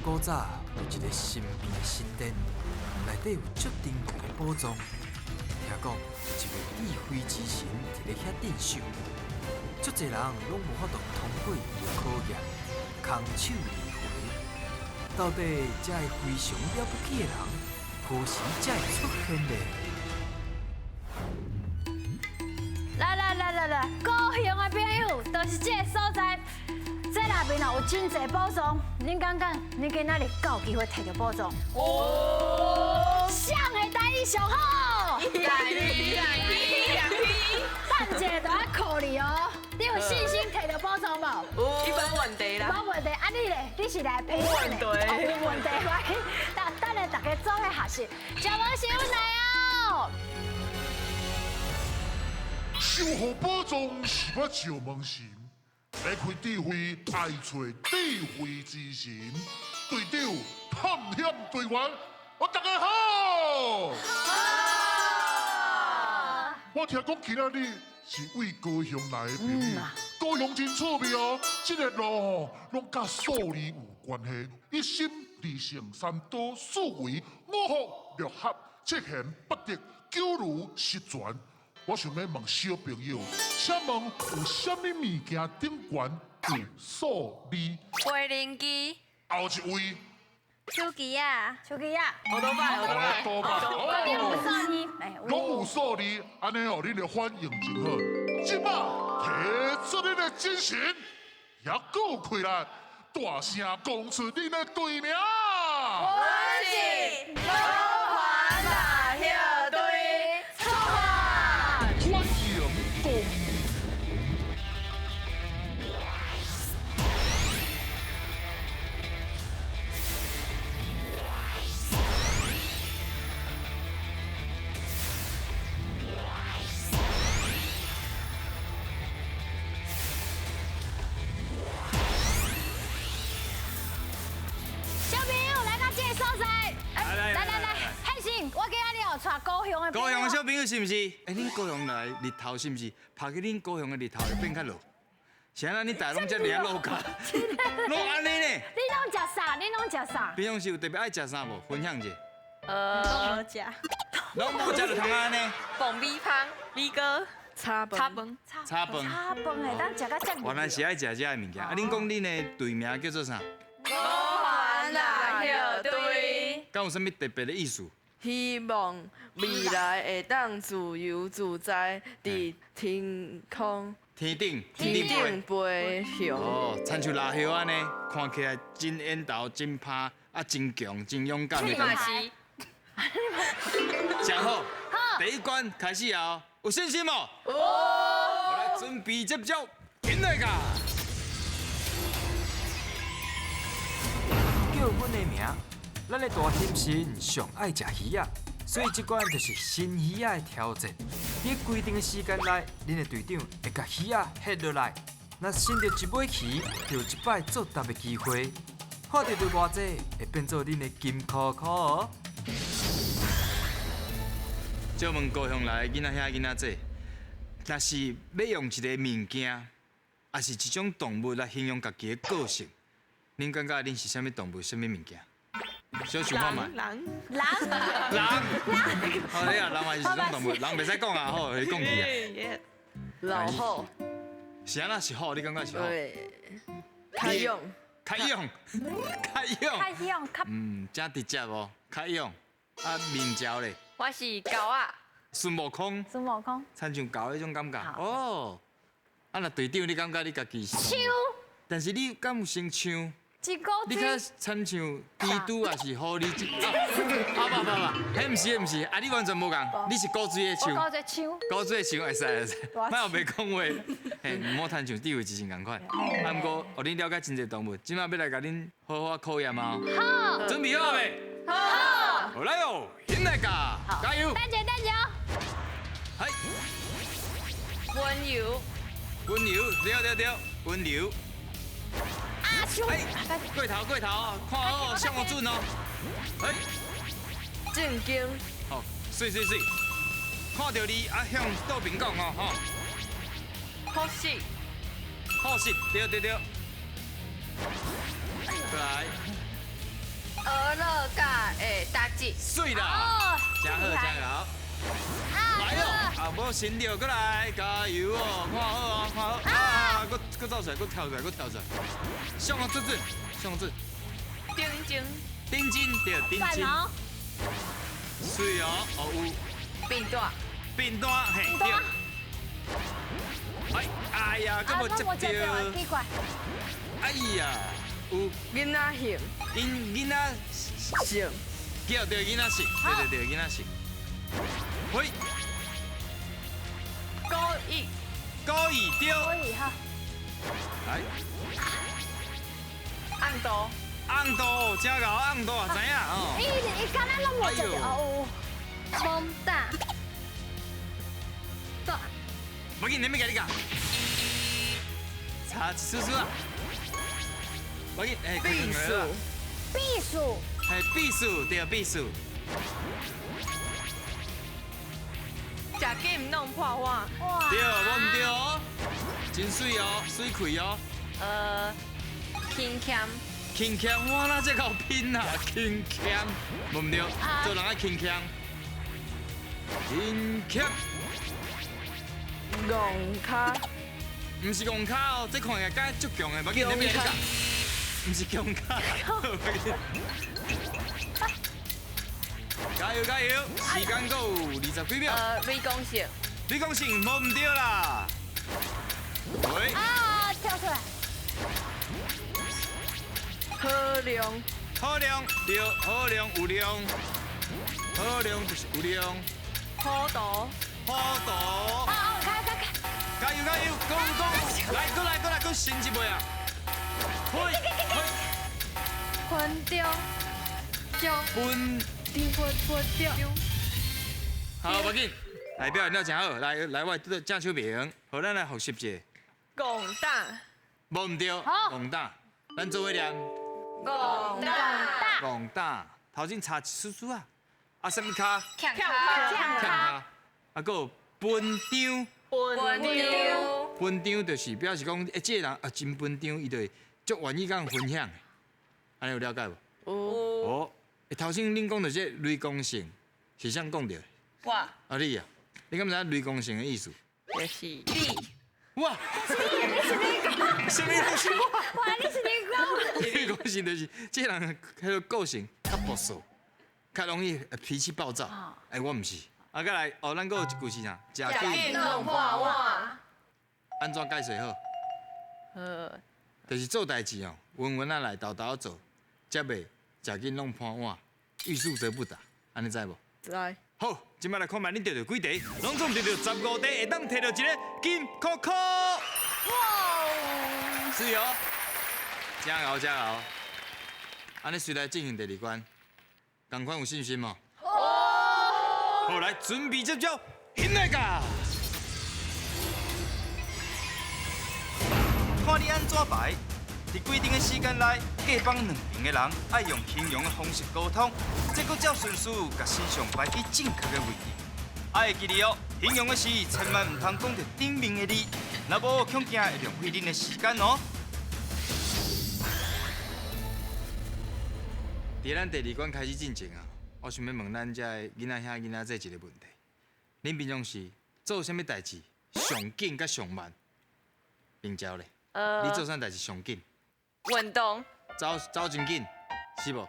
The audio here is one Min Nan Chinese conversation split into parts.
古早有一个神秘的神殿，內底有足珍貴的寶藏。聽講有一位智慧之神佇咧遐鎮守，足濟人攏無法度通過伊的考驗，空手而回。到底這个非常了不起的人，何時才會出現呢？來來來來來，高雄的朋友，就是這个所在。這內面哦有真濟寶藏，恁感覺恁今仔日敢有機會提著寶藏？哦，誰的台語上好？台語，台語，台語。等一下就愛考你哦，你有信心提著寶藏無？有，無問題啦。無問題，啊你咧？你是來陪我的？無問題，我等等下大家做伙學習。食無小來哦。守護寶藏是我石門神，欲開智慧愛揣智慧之神，隊長探險隊員，我大家好。好。我聽講今仔日是為高雄來的朋友，高雄真趣味哦，這个路吼攏佮數字有關係，一心、二性、三多、四維、五福、六合、七賢、八德、九如、十全。我想欲問小朋友，請問有啥物物件頂懸有數字？飛輪機。後一位。手機仔。手機仔。好多擺，好多擺。多擺。攏有數字。攏有數字，按呢哦，恁的反應真好。這擺提出恁的精神，也閣有氣力，大聲講出恁的隊名。我是老環大葉隊，出發。歡迎光臨。小朋友來到這个所在，來來來，漢信，我今仔日哦帶高雄的高雄的小朋友是毋是？欸，恁高雄來日頭是毋是？拍去恁高雄的日頭會變較熱？是按怎？恁大家攏遮爾啊落跤，攏按呢呢？你攏食啥？你攏食啥？平常時有特別愛食啥無？分享一下。無食。攏無食就通按呢？爆米香、米糕、炒飯、炒飯、炒飯。炒飯會當食到遮。原來是愛食這个物件。啊，恁講恁的隊名叫做啥？五環大葉隊。敢有啥物特別的意思？希望未來會當自由自在佇天空、天頂、天頂飛翔。哦，親像蠟葉按呢，看起來真緣投、真拍，啊，真強、真勇敢的感覺。真好，第一關開始啊！有信心無？有。我來準備接招，緊來㗎！叫阮的名，咱的大天神上愛食魚仔，所以這關就是新魚仔的挑戰。佇規定的時間內，恁的隊長會共魚仔翕落來，若伸著一尾魚，就有一擺作答的機會。看著著偌濟，會變做恁的金箍箍哦。借問高雄來的囡仔兄囡仔姊，若是欲用一个物件，抑是一種動物來形容家己的個性，恁感覺恁是啥物動物，啥物物件？小想看覓。人人。人。好，你啊，人嘛是一種動物，人袂使講啊，好，予伊講去啊。老虎。是按怎是虎？你感覺是虎？對。較勇。較勇。較勇。較勇，較。嗯，真直接哦，較勇。啊，面鵰咧？我是狗仔。孫悟空。孫悟空。親像狗彼種感覺。哦。啊，若隊長，你感覺你家己是？像。但是你敢有先像？你較親像蜘蛛抑是狐狸？啊不不不，彼毋是彼毋是，啊你完全無仝，你是古錐的樹。古錐樹。古錐的樹會使會使，莫後白講話，嘿，毋好親像智慧之神仝款。啊，毋過，予恁了解真濟動物，這擺欲來共恁好好考驗哦。好。準備好未？好。好來哦，起來噶，加油！等者等者。嘿。溫柔。溫柔，對對對，溫柔。阿秋，過頭過頭，看好向我準哦。哎，正經。好，媠媠媠，看著你啊，向倒邊講哦，吼。朴實。朴實，對對對。過來。志。水啦，真好真好。来哦，啊，无神着过来，加油哦，看好哦，看好，啊，阁阁走出来，阁跳出来，阁跳出来，上个准准，上个准。顶针。顶针对，顶针。水哦，哦有。扁担。扁担，嘿对。哎，哎呀，阁无接著。奇怪。哎呀，有。囡仔性。因囡仔性。对对，囡仔性，对对对，囡仔性。喂。故意。故意对。故意哈。来。红豆。红豆，真𠢕红豆啊，知影哦。伊伊敢若拢无食著哦。蒙大。大。无紧，你欲共你教。差一丝丝啊。无紧，哎，秘书。秘书。嘿，秘书对，秘书。食紧弄破碗。对，无毋对哦，真水哦，水气哦。轻俭。轻俭，我哪这够拼啊？轻俭，无毋对，做人爱轻俭。轻俭。戆跤。毋是戆跤哦，这看起来敢足强的，无紧，你欲共你教。毋是强跤。加油加油！时间阁有20几秒。雷公性。雷公性无毋对啦。喂。啊！跳出来。好量。好量对，好量有量。好量就是有量。好图。好图。啊啊！开开开！加油加油！go go！来，过来过来，阁升一位啊！嘿，分钟。分。分分钟。好，无紧，来表现了真好，来来，我正手边，好，咱来复习一下。戆胆。无毋对，戆胆，咱做伙念。戆胆。戆胆，头前差一丝丝啊，啊，啥物跤？欠跤。欠跤。啊，阁有分张。分张。分张就是表示讲，欸，这个人啊真分张，伊就会足愿意共人分享的，按呢有了解无？有。哦，欸，头先恁讲著这雷公性是啥讲著？我。啊你啊，你敢知影雷公性的意思？就是你。哇！你是你讲？啥物东西？哇，你是你讲？雷公性就是这个人彼个个性较暴躁，较容易脾气暴躁。欸，我毋是。啊，再来哦，咱阁有一句是啥？食紧弄破碗。按怎解释好？好。就是做代志哦，稳稳仔来，沓沓做，才袂食紧弄破碗，欲速则不达，按呢知无？知。好，这摆来看觅恁得著几题，拢总得著15题，会当提著一个金箍箍。哇！是哦，加油加油！按呢随来进行第二关，仝款有信心无？哦。好，来准备接招，起来噶！看你按怎排，伫规定的时间内，各方两边的人爱用形容的方式沟通，再阁照顺序共神像摆去正确的位置。爱会记得哦，形容的时千万毋通讲著顶面的字，若无恐惊会浪费恁的时间哦。伫咱第二关开始进前啊，我想欲问咱遮的囡仔兄、囡仔姊一个问题：恁平常时做啥物代志上紧佮上慢？冰娇咧，你做啥代志上紧？运动。走走真紧，是无？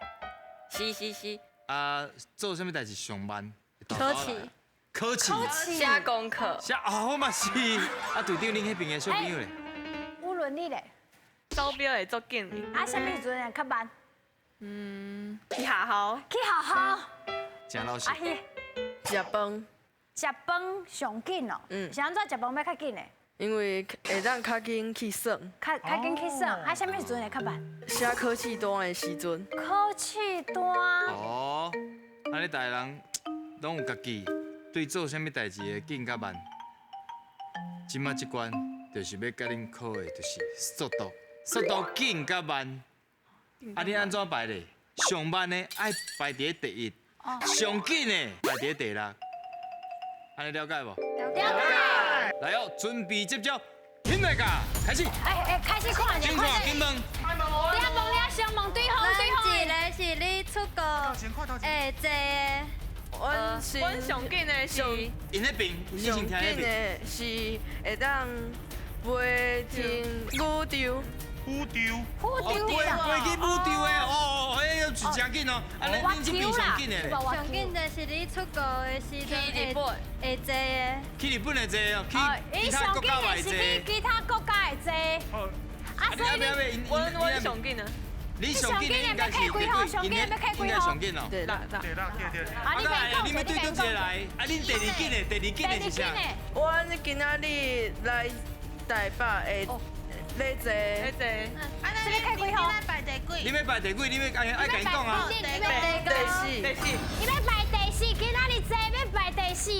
是是是。啊，做啥物代志上慢？考试。考试。写功课。写啊，我嘛是。啊，队长，恁彼边的小朋友咧？有轮你咧。手表会足紧的。啊，啥物时阵会较慢？去学校。去学校。真老实。啊彼。食饭。食饭上紧哦。是按怎食饭欲较紧的？因为会当较紧去耍。较较紧去耍，啊，啥物时阵会较慢？写考试单的时阵。考试单。哦，按呢，逐个人拢有家己对做啥物代志会紧佮慢。这摆这关就是欲共恁考的，就是速度，速度紧佮慢。啊，你按怎排咧？上慢的爱排伫咧第一，上紧的排伫咧第六。按呢了解无？了解。来哦，准备接招，起来噶，开始。哎哎，开始看，先看，紧问。你问了，先问对方，对方。咱一个是你出国。会坐的。阮阮上紧的是，𪜶彼边，你先听彼上紧边。的是会当飞进宇宙。宇宙。宇宙飞飞去宇宙的哦，彼个是真紧哦。啊，恁恁这边上紧的咧。上紧的是你出国的时阵去日本会坐的。去日本会坐哦，去伊其他上紧国家嘛会的是去坐。其他国家会坐。啊，所以你阮阮上紧啊。你上紧的应该是应该上紧哦。对啦啦。对啦，对对。啊，你你欲对佗一个来？啊，恁第二紧的，第二紧的是啥？阮今仔日来台北会咧坐。咧坐。啊，那你今仔排第几？你欲排第几？你欲爱爱共𪜶讲啊？第四。第四。你欲排第四，今仔日坐欲排第四。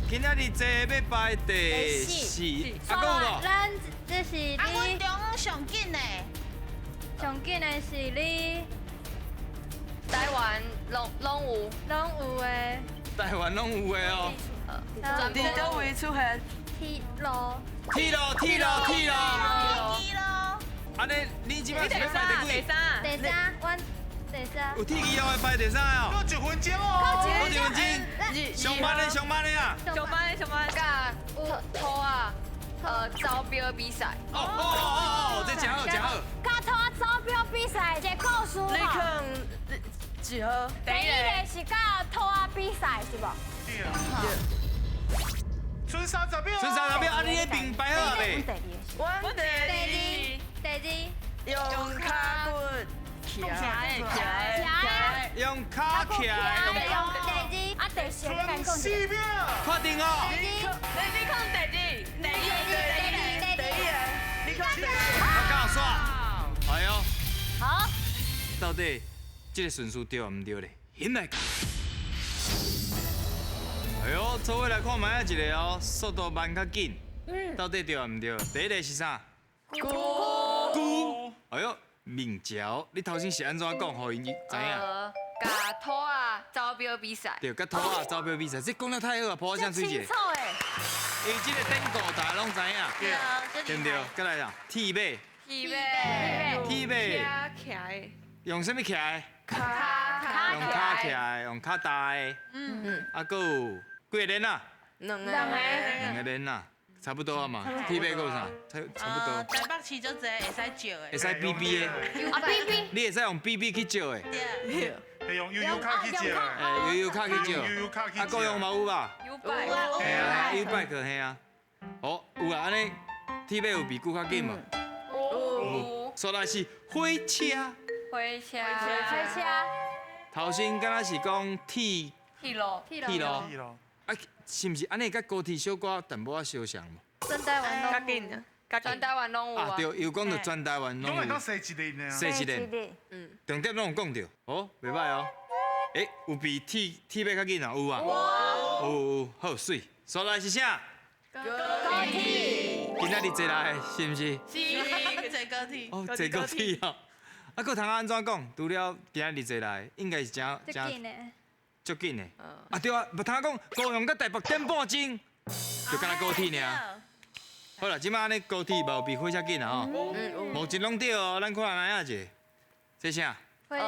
今仔日坐欲排第四。啊，阁有无？咱这是你。啊，阮中央上紧的。上紧的是你。台湾拢有。拢有的。台湾拢有的哦。伫佗位出现？铁路。铁路，铁路，铁路。铁路。按呢，你这摆是欲排第几？第三。第三，阮第三。有铁路的排第三哦。阁一分钟哦。阁一分钟。上班的，上班的啊。上班的，上班。佮兔仔，招标比赛。哦哦哦哦，这真好，真好。佮兔仔招标比赛，一个故事你看几号？第一个是佮兔仔比赛，是无？对啊。剩30秒。剩30秒，啊，你彼边排好未？阮第二，第二，用跤骨徛的，用跤徛的，用第二，啊，第四，你敢讲？四秒。确定哦。你讲第二，第一，第一，你讲。我告诉。哎呦。好。到底这个顺序对抑毋对咧？现来看。哎呦，做伙来看觅仔一个哦，速度慢较紧。到底对抑毋对？第一个是啥？龟。龟。哎呦，明朝，你头先是按怎讲，予𪜶知影？共兔仔招标比赛。对，共兔仔招标比赛，这讲得太好啊，抱我声水者。清楚的。伊这个典故大家拢知影。对不对？再来啦，铁马。铁马。铁马。徛的。用啥物徛的？跤。用跤徛的，用跤踏的。啊，阁有几个链仔？两个。两个链仔，差不多啊嘛。铁马阁有啥？差不多。台北市足济会使借的。会使比比的。啊，比比。你会使用比比去借的。对。会用悠悠卡去借。欸，悠游卡去借。悠游卡去借。啊，高雄嘛有吧？有摆。嘿啊，有摆个嘿啊。哦，有啊，按呢铁马有比龟较紧无？有。煞来是火车。火车。火车。头先敢若是讲铁。铁路。铁路。啊，是毋是按呢？佮高铁小可淡薄仔相像无？全台湾拢较紧啊！全台湾拢有啊。对，又讲到全台湾拢有。拢会当踅一日呢。踅一日。重点拢有讲到，哦，袂歹哦。欸，有比铁马较紧啊？有啊。有，好媠。煞来是啥？高铁。今仔日坐来的是毋是？是。坐高铁。哦，坐高铁哦。啊，阁通按怎讲？除了今仔日坐来，应该是真真紧的。足紧的。啊对啊，无通讲高雄佮台北点半钟，就敢若高铁尔。好啦，这摆按呢高铁嘛有比火车紧啊吼。目前拢对哦，咱看觅仔一个，这啥？飞机。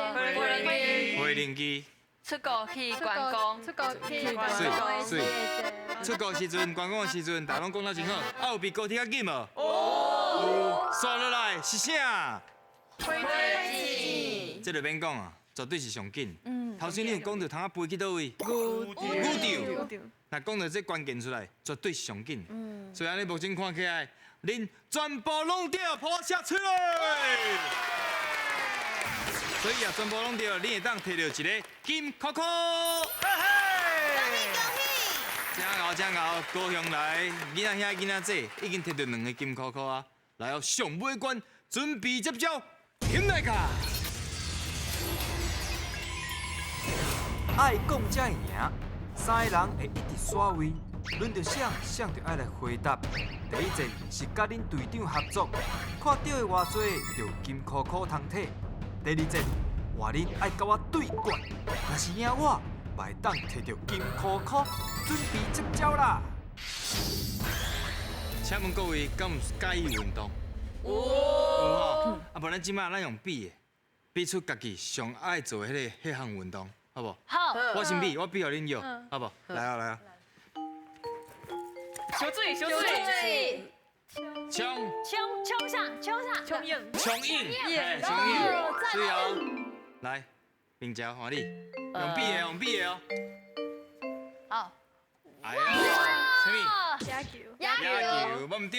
飞机。出国去观光。出国去观光。媠媠。出国时阵，观光的时阵，大家拢讲得真好。啊，有比高铁较紧无？有。煞落来是啥？飞机。这就免讲啊，绝对是上紧。头先你有讲到通仔飞去佗位？宇宙。若讲到这关键出来，绝对是上紧。所以按呢目前看起来，恁全部拢对，抱声吹来。所以啊，全部拢对，你会当摕到一个金箍箍。恭喜恭喜！真𠢕真𠢕，高雄来囡仔兄囡仔姊已经摕到两个金箍箍啊！来哦，上尾关准备接招，起来卡！爱讲才会赢，三个人会一直刷位，轮著谁，谁就爱来回答。第一战是佮恁队长合作，看对的偌济就有金箍箍通摕。第二战换恁爱佮我对决，若是赢我，嘛会当摕著金箍箍，准备接招啦！请问各位，敢有佮意运动？有。有吼，啊，无咱这摆咱用比的，比出家己上愛做的彼項運動，好無？好。我先比，我比予恁搖，好無？來啊來啊！小水小水。衝衝衝上衝上。衝硬。衝硬，衝硬，水哦。來，明朝換你，用比的，用比的哦。好。哎呀，啥物？野球。野球，无毋对。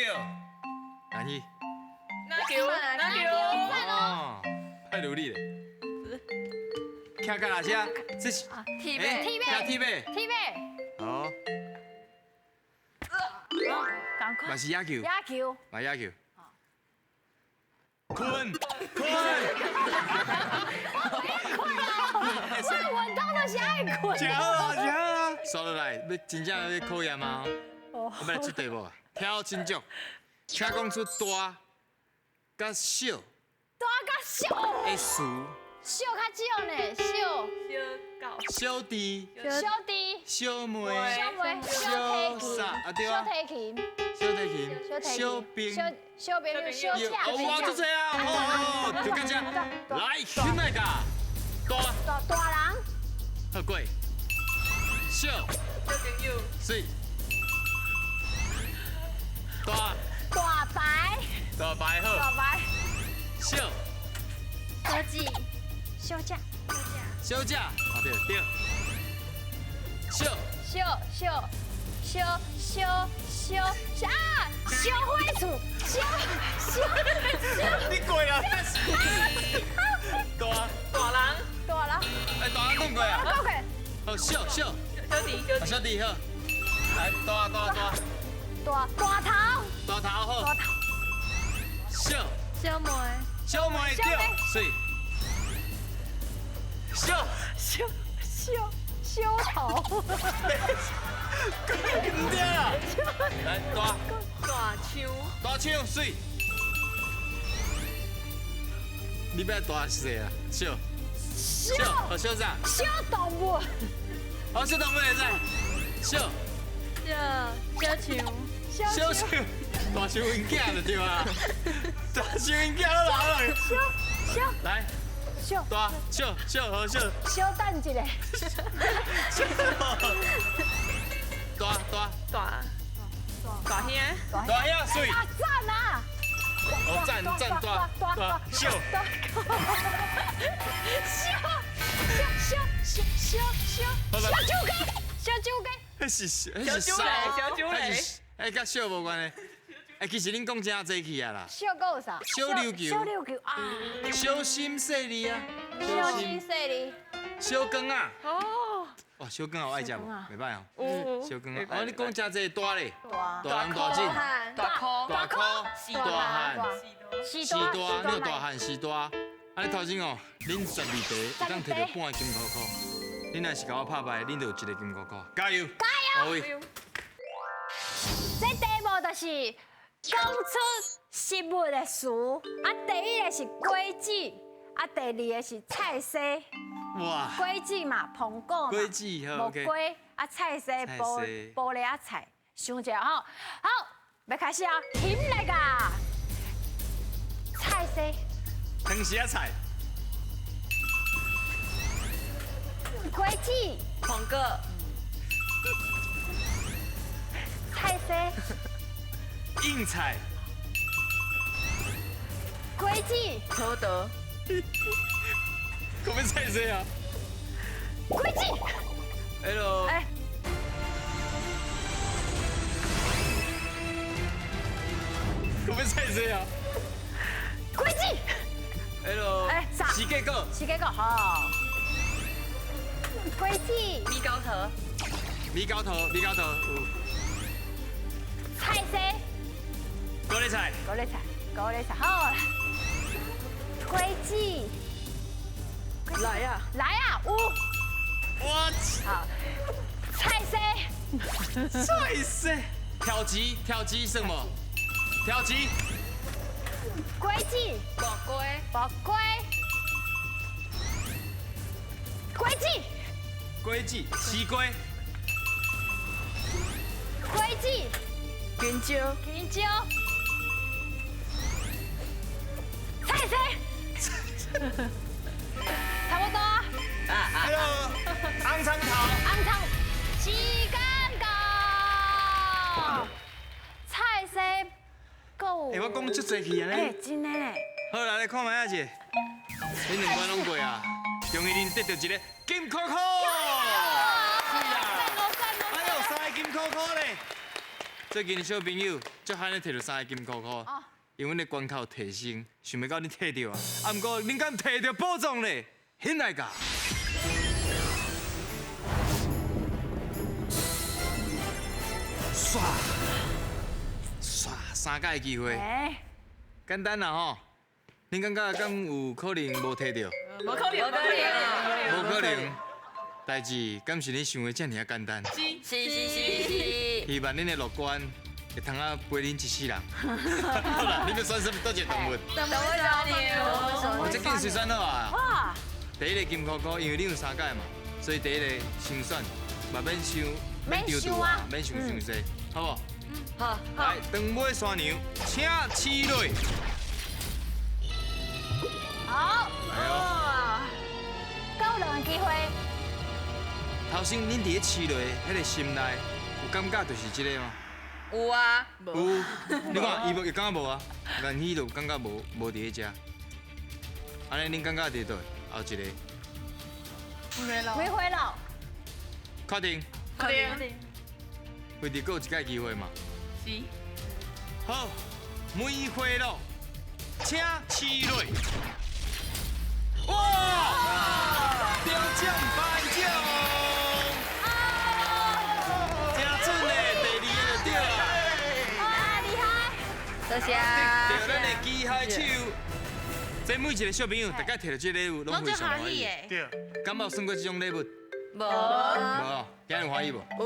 安妮。篮球，篮球。哦，太努力了。徛到哪些？这是铁马，铁马，铁马，铁马。好。赶快。嘛是野球。野球。嘛野球。困，困。我运动就是爱困。真好啊，真好啊。刷落来，欲真正欲考验啊！我欲来出题目啊，挑真足，请讲出大佮小。大佮小。的词。小较少呢，小。小狗。小弟。小弟。小妹。小妹。小提琴。啊对啊。小提琴。小提琴。小兵。小兵。小车。哇，足济啊！哦，就到这。来，起来噶。大。大大人。好过。小。小朋友。水。大。大白。大白好。大白。小。小姐。小姐。小姐。啊对对。小。小小小小小小啊！小火厝。小小小。你过啊！大。大人。大人。哎，大人讲过啊。讲过。好，小小。小弟小弟。小弟好。来，大大大。大大头。大头好。大头。小。小妹。小妹对。水。小。小小小头。唔对啊！来，大。大枪。大枪水。你欲大是谁啊？小。小。好，小啥？小动物。好，小动物会使。小。小小树。小树。大树𪜶囝就对啊。大树𪜶囝好啦好啦。小小。来。小。大小小好小。小等一下。大大大大兄。大兄水。啊赞啊！哦赞赞大大小。小小小小小小酒鸡，小酒鸡。彼是彼是小酒雷，小酒雷。哎，佮小无关系。哎，其实恁讲真济去啊啦。小阁有啥？小琉球。小琉球啊。小心细腻啊。小心细腻。小羹啊。哦。哇，小羹有爱食无？袂歹哦。小羹啊，哦，你讲真济大咧。大。大人大种。大箍。大箍。大汉。四大，你有大汉四大。啊，你头先哦，恁12题会当摕著半个金箍箍。恁若是共我拍败，恁就有一个金箍箍。加油！加油！这题目就是讲出食物的词，啊，第一个是果子，啊，第二个是菜丝。哇！果子嘛，苹果嘛，果子好，木瓜啊，菜丝，菠菠萝啊菜，想者吼，好，欲开始啊，起来噶，菜丝，汤匙啊菜，果子，苹果，菜丝，硬菜，果子，土豆，讲欲菜丝啊？果子，Hello，哎，讲欲菜丝啊？果子，Hello，哎，啥？时间到，时间到，好。果子，米糕头，米糕头，米糕头，有。菜丝，高丽菜，高丽菜，高丽菜，好。果子，来啊，来啊，有。我好。菜丝，菜丝，挑机，挑机什么？挑机。果子，木瓜，木瓜，果子，果子，西瓜，果子，香蕉，香蕉，菜丝，那个红葱头。红葱，时间到。菜色够。欸，我讲足济去啊！欸，真的咧。好啦，来看覓仔者，恁两关攏过啊，终于恁得到一个金箍箍。是啊。哎呦，三个金箍箍咧！最近的小朋友足罕咧摕著三个金箍箍，因为阮的关口提升，想袂到恁摕著啊。啊，毋过恁敢摕著宝藏咧？兴来噶！唰唰，三摆机会，简单啦吼。恁感觉敢有可能无摕著？无可能，无可能，无可能。代志敢是你想的遮尔仔简单？是是是是。希望恁的乐观会通啊陪恁一世人。好啦，你欲选啥物？佗一个动物？动物山。哦，这紧随选好啊。哇！第一个金箍箍，因为你有三摆嘛，所以第一个先选，嘛免想，免丢丢啊，免想伤济，好无？好。来，长尾山羊，请试落。好。来够两个机会。头先恁伫咧试落，彼个心内有感觉就是这个吗？有啊。有。你看，伊无伊感觉无啊？颜希就感觉无伫咧遮。按呢，恁感觉伫佗？后一个。梅花鹿。确定。确定。为着阁有一摆机会嘛？是。好，梅花鹿，请试落。哇！得奖颁奖！真准嘞，第二个就对啦。哇，厉害！多谢。得咱的机械手，这每一个小朋友，大家摕著这礼物，拢非常欢喜。对。敢有算过这种礼物？无。无，今日有欢喜无？有。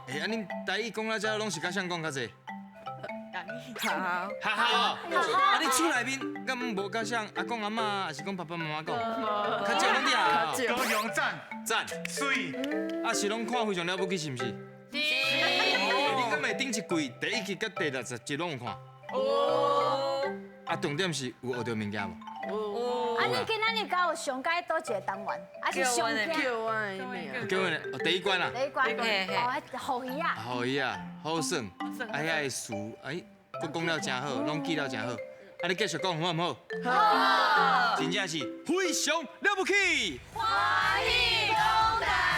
欸，啊，恁台语讲到这，拢是佮谁讲较济？哈哈，哈哈，啊！你厝内面敢无佮谁阿公阿嬷，还是讲爸爸妈妈讲？较少拢伫啊。高雄赞赞媠，啊是拢看非常了不起，是毋是？是。你敢会顶一季第一集佮第60集拢有看？有。啊，重点是有学著物件无？有。啊，你今仔日敢有上盖佗一个单元？啊是上叫阮的名。叫阮的，哦，第一关啊。第一关。哦，雨鱼仔。雨鱼仔，好耍，啊遐个词，哎。阁讲了真好，拢记了真好。啊，你继续讲好毋好？好。真正是非常了不起。欢喜讲台。